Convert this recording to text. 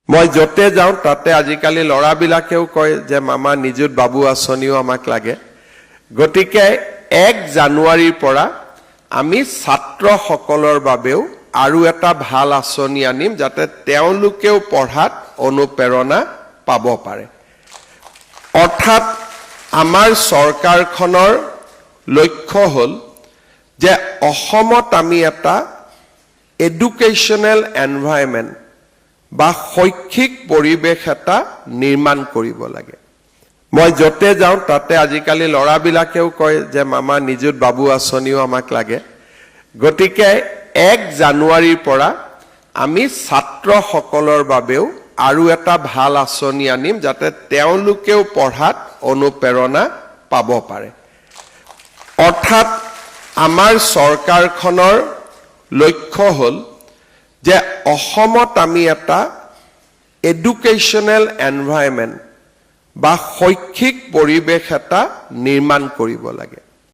মই য'তে যাওঁ, তাতে আজিকালি ল'ৰাবিলাকেও কয় যে মামা, নিযুত বাবু আঁচনিও আমাক লাগে। গতিকে 1 জানুৱাৰীৰ পৰা আমি ছাত্ৰসকলৰ বাবেও আৰু এটা ভাল আঁচনি আনিম, যাতে তেওঁলোকেও পঢ়াত অনুপ্ৰেৰণা পাব পাৰে। অৰ্থাৎ আমাৰ চৰকাৰখনৰ লক্ষ্য হ'ল যে অসমত আমি এটা এডুকেশ্যনেল এনভাইৰমেণ্ট বা শৈক্ষিক পৰিৱেশ এটা নিৰ্মাণ কৰিব লাগে। মই য'তে যাওঁ, তাতে আজিকালি ল'ৰাবিলাকেও কয় যে মামা, নিযুত বাবু আঁচনিও আমাক লাগে। গতিকে 1 জানুৱাৰীৰ পৰা আমি ছাত্ৰসকলৰ বাবেও আৰু এটা ভাল আঁচনি আনিম, যাতে তেওঁলোকেও পঢ়াত অনুপ্ৰেৰণা পাব পাৰে। অৰ্থাৎ আমাৰ চৰকাৰখনৰ লক্ষ্য হ'ল যে অসমত আমি এটা এডুকেশ্যনেল এনভাইৰমেণ্ট বা শৈক্ষিক পৰিৱেশ এটা নিৰ্মাণ কৰিব লাগে।